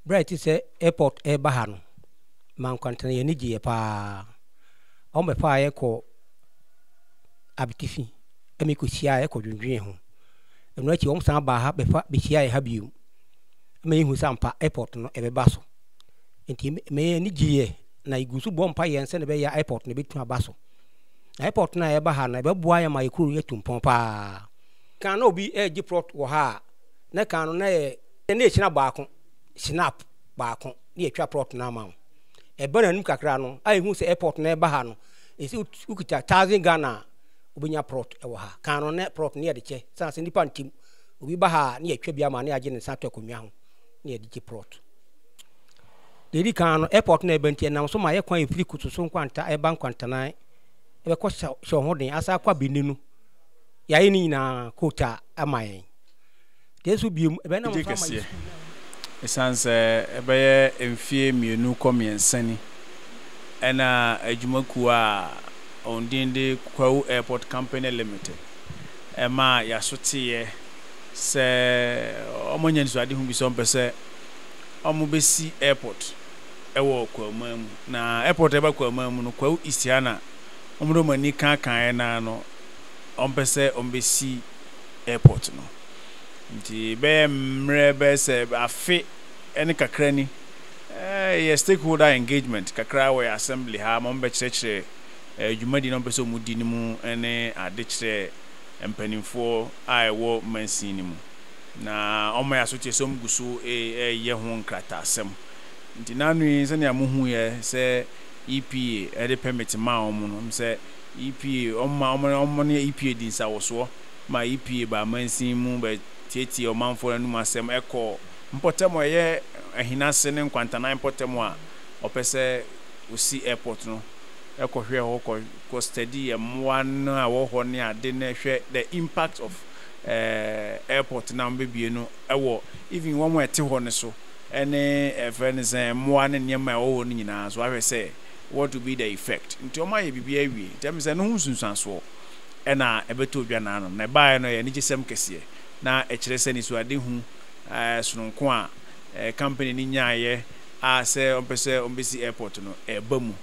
Berɛ a yɛte sɛ airport reba ha no, ma nkwantena yɛn ani gyeeɛ pa ara. Wɔbɛfaa yɛn kɔɔ Abetifi ma yɛkɔhyiaa yɛ kɔdwendwenee ho. Ɛno akyi wɔsan baa ha bɛfa bɛhyiaa yɛn ha bio ma yɛhuu sɛ ampa airport no ɛbɛba so. Nti ma yɛn ani gyeeɛ na yɛgu so bɔ mpaeɛ sɛdeɛ ɛbɛyɛ a airport no ɛbɛtumi aba so. Na airport no a ɛba ha no ɛbɛboa yɛn ma yɛn kuro no atu mpɔn pa ara. Kan na obi regye plot wɔ ha a, na kan no na yɛ na yɛhyina baako, snap baako na yɛtwa plot no ama wo. Ɛba n'anim kakra no, a yɛhu sɛ airport no ɛba ha no, ɛsɛ wokita thousand Ghana a, wobɛnya plot wɔ ha. Kan no na plot no yɛde kyɛ, sane sɛ nnipa ntim. Obi ba ha a, na yɛtwa bi ama na yɛagye ne nsa ato akonnwa ho na yɛde gye plot. Deɛ ɛdi kan no, airport no ɛba nti ɛnam so ma yɛ kwan ɛfiri Kososo Nkwanta ɛba Nkwantanan ɛbɛkɔ hyɛ ho den asa akɔ Abene no. Yɛayɛ ne nyinaa kota ama yɛn. Deɛ ɛso biom, ɛbɛnam Anigye so ama yɛ kɛseɛ. sukuu no. Ɛsiane sɛ ɛbɛyɛ mfeɛ mmienu kɔ mmiɛnsa ni na adwumakuo a wɔn din de Kwawu Airport Company Limited maa yɛaso teeɛ sɛ wɔanya anisoadehu bi sɛ wɔpɛ sɛ wɔbɛsi airport wɔ Kwawu man mu. Na airport a ɛba Kwawu man mu no, Kwawu East ha na wɔde wɔn ani kaakaeɛ no ara no wɔpɛ sɛ wɔbɛsi airport no. Nti bɛyɛ mmerɛ bɛyɛ sɛ afe ne kakra ni, yɛ stakeholder engagement kakra wɔ yɛ assembly ha ma wɔbɛkyerɛkyerɛ dwumadi na wɔpɛ sɛ wɔdi no mu ne ade kyerɛ mpanimfoɔ a ɛwɔ mansin no mu. Na wɔma yɛ asoteɛ sɛ wɔgu so reyɛ ho nkrataasɛm. Nti n'ano yi sɛnea mohuiɛ sɛ EPA de permit maa wɔn no, sɛ EPA wɔma wɔn ne EPA di nsawɔsoɔ ma EPA baa mansin mu bɛtiatiaa ɔmanfoɔ no anom asɛm kɔɔ mpɔtam a ɛyɛ Ahinase ne Nkwantanan mpɔtam a ɔpɛ sɛ ɔsi airport no kɔhwɛɛ hɔ kɔ kɔ study mmoa no a ɛwɔ hɔ ne ade na hwɛ the impact of airport no a wɔbɛbue no wɔ even wɔn a ɛte hɔ no so ne ɛfrɛ no sɛ mmoa ne nneɛma a ɛwɔ hɔ no nyinaa so ahwɛ sɛ what will be the effect nti wɔayɛ biribiara awie nti ɛmi sɛ ɛno ho nsunsuansoɔ na ɛbɛtɔɔ dwa n'ano, na ɛbaeɛ no ɛyɛ anigyesɛm kɛseɛ. Na ɛkyerɛ sɛ anisoadehu sononko a company no nyaeɛ a sɛ wɔpɛ sɛ wɔbɛsi airport no, ɛreba mu.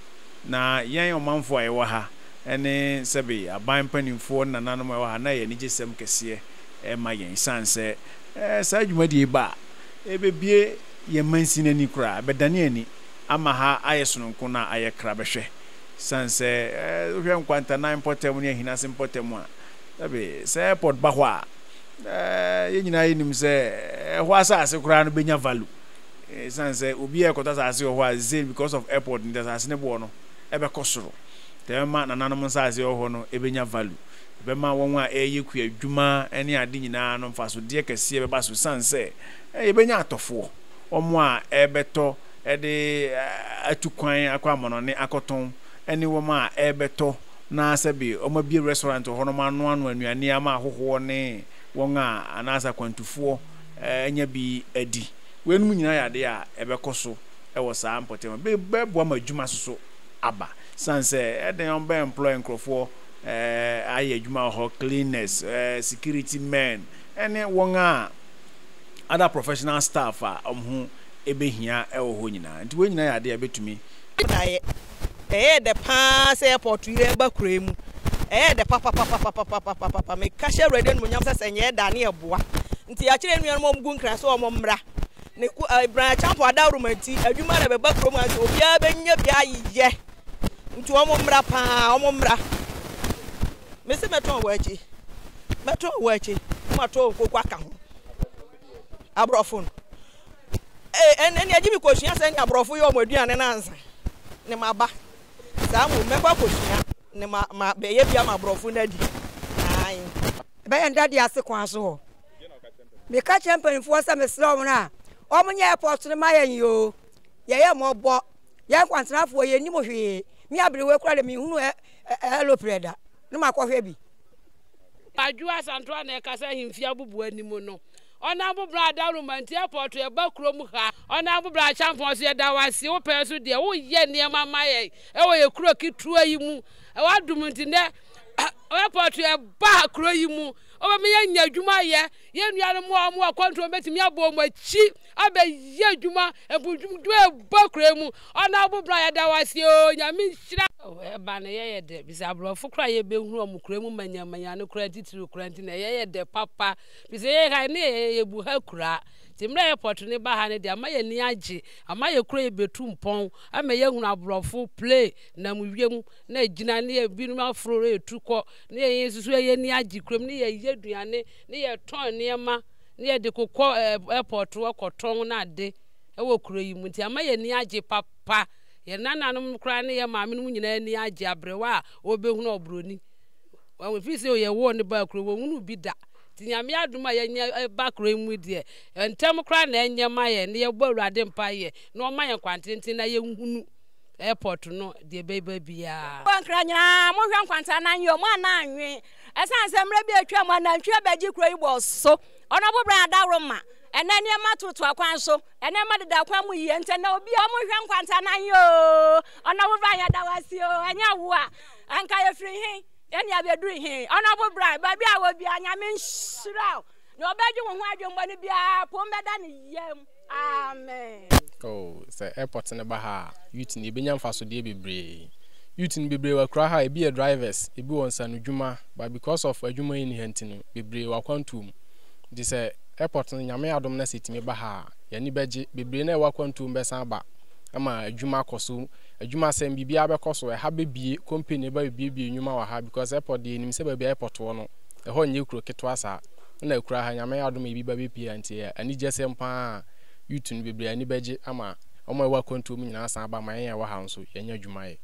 Na yɛn ɔmanfoɔ a yɛwɔ ha ne sɛbe aban mpanimfoɔ ne nananom a ɛwɔ ha, na ɛyɛ anigyesɛm kɛseɛ ma yɛn ɛsiane sɛ saa dwumadie yi ba a, ɛbɛbue yɛn mansin ani koraa, ɛbɛdane ani ama ha ayɛ sononko na ayɛ krabɛhwɛ. Esiane sɛ wohwɛ Nkwantanan mpɔtam ne Ahinase mpɔtam a, sɛbe sɛ airport ba hɔ a, yɛn nyinaa yɛnim sɛ ɛhɔ asase koraa no bɛnya value. Esiane sɛ obi a ɛkɔtɔ asase wɔ hɔ a, sɛ because of airport nti asase no boɔ no ɛbɛkɔ soro. Nti ɛbɛma nananom nsase wɔ hɔ no ɛbɛnya value. Ɛbɛma wɔn a ɛreyɛ kuadwuma ne ade nyinaa no mfasodeɛ kɛseɛ bɛba so esiane sɛ yɛbɛnya atɔfoɔ, wɔn a ɛrebɛtɔ de atu kwan akɔ amannɔne akɔtɔn ne wɔn a ɛrebɛtɔ na sɛbe wɔabue restaurant wɔ hɔ na wɔanoanoa nnuane ama ahɔhoɔ ne wɔn a anaasɛ akwantufoɔ anya bi adi. Weinom nyinaa yɛ adeɛ a ɛbɛkɔ so wɔ saa mpɔtam hɔ. Ɛbɛboa ma adwuma nso so aba. Ɛsiane sɛ ɛdɛn a wɔbɛ employ nkurɔfoɔ ayɛ adwuma wɔ hɔ, cleaners, security men ne wɔn a other professional staff a wɔn ho ɛbɛhia wɔ hɔ nyinaa. Nti wei nyinaa yɛ adeɛ a ɛbɛtumi. Daeɛ. Ɛyɛɛ dɛ paa sɛ airport yi reba kuro yi mu. Ɛyɛɛ dɛ papapapapapapapa. Meka hyɛ Awurade animuonyam sɛ sɛ nyɛɛ da a ne yɛboa. Nti yɛakyerɛ yɛn nuanom a wɔgu Nkran sɛ wɔn mmra. Ne ku eh, Brian Acheampong adaworoma nti adwuma na ɛbɛba kurom ha nti obiara bɛnya bi ayɛ. Nti wɔn mmra paa, wɔn mmra. Mese mɛtɔn wɔ akyi. Mɛtɔn wɔ akyi. Na matɔn nkoko aka ho. Aborɔfo no. Ee, ɛnɛ nea gye mekɔsua sɛnea aborɔfo yɛ wɔn aduane no ansa ne maba. Saa mmom mɛkɔ akɔsua ne ma ma bɛyɛ bi ama aborɔfo no adi. Ae. Ɛbɛyɛ ndade ase kwan so hɔ. Meka kyerɛ mpanimfoɔ sɛ mesrɛ wɔn a wɔnyɛ airport no ma yɛn yoo. Yɛyɛ mmɔbɔ. Yɛn nkwantenafoɔ yɛnnim hwee. Me aberewa koraa deɛ menhunu aeroplane da na makɔhwɛ bi. Adwo Asantewaa na ɛkasa ahemfie aboboa anim no. Ɔnamfo bra Adaworoma nti airport ɛba kurom ha. Ɔnamfo bra Acheampong ɔse yɛda wo ase wo pɛn so deɛ wo yɛ nneɛma ma yɛn ɛwɔ yɛ kuro ketewa yi mu. W'adom nti nɛ Airport ɛba kuro yi mu, ɔbɛma yɛanya adwuma ayɛ. Yɛn nuanom a wɔwɔ akwantuo bɛtumi abɔ wɔn akyi abɛyɛ adwuma, mpuntuo ɛba kuro yi mu. Ɔnabo bra yɛda wo ase oo, Nyame nhyira. Ɛba no yɛyɛ dɛ, bisa aborɔfo koraa yɛbɛhunu wɔn kuro mu manyamanya no koraa titiriw koraa nti na yɛyɛ dɛ papa. Bisa yɛyɛ ha ne yɛyɛ yɛbu ha kuraa. Nti mmerɛ airport no ba ha no deɛ ama yɛn ani agye, ama yɛ kuro yi bɛtu mpɔn, ama yɛahunu aborɔfo plane nam wiem na agyina ne yɛ binom aforo retu kɔ ne yɛn nso so yɛn ani agye kurom ne yɛyɛ aduane ne yɛtɔn nneɛma ne yɛde kokɔ airport hɔ kɔtɔn na ade wɔ kuro yi mu nti ama yɛn ani agye papa. Yɛn nananom koraa ne yɛn maamenom nyinaa ani agye aberewa a ɔrebɛhunu ɔburoni. Wɔn ɛfiri sɛ yɛwoo ne baa kuro wɔnhunu bi da. Nti Nyame adom a yɛanya ba kuro yi mu deɛ, ntɛm koraa na ɛnyɛ ma yɛn na yɛbɔ Awurade mpaeɛ na ɔma yɛn kwantenten na yɛnhunu airport no deɛ ɛbɛba biara. Nkra nyinaa monhwɛ nkwanta na nyɛ ɔmo anaa anwe. Ɛsiane sɛ mmerɛ bi atwa mu anantwie abɛgye kuro yi bɔ so. Ɔnɔbo Brian Adaworoma, ɛnɛ nneɛma toto akwan so, nneɛma deda akwan mu yie nti ɛnɛ obi a monhwɛ nkwanta na nyɛ oo. Ɔnɔbo Brian yɛda wo ase oo, ɛnyɛ wo a anka yɛfiri he ɛne abɛduru he. Ɔnɔbo Brian baabi a wɔ biara Nyame nhyira wo. Nea ɔbɛdwe wo ho adwemmɔne biara pon bɛda ne yam. Amen. Oh, sɛ airport no ba ha a, youth no yɛbɛnya mfasodeɛ bebree. Youth no bebree wɔ akura ha, ebi yɛ drivers, ebi wɔ nsanodwuma, but because of adwuma yi nni ha nti no, bebree wɔ akwantuo mu. Nti sɛ airport no Nyame adom na sɛ ɛtumi ba ha a, yɛn ani bɛgye. Bebree no a ɛwɔ akwantuo mu bɛsan aba ama adwuma akɔ so, adwuma asɛm biribiara bɛkɔ so, ɛha bɛbue, company bɛba bɛbuebue nnwuma wɔ ha because airport deɛ yɛnim sɛ baabi a airport wɔ no, ɛhɔ nyɛ kuro ketewa saa. Nna ekura ha, Nyame adom a ebi ba bepie a ntsi ɛyɛ anigyesɛm paa a youth no bebree ani bɛgye ama wɔn a ɛwɔ akwantuo mu nyinaa asan aba ama yɛn a yɛwɔ ha nso yɛanya adwuma ayɛ.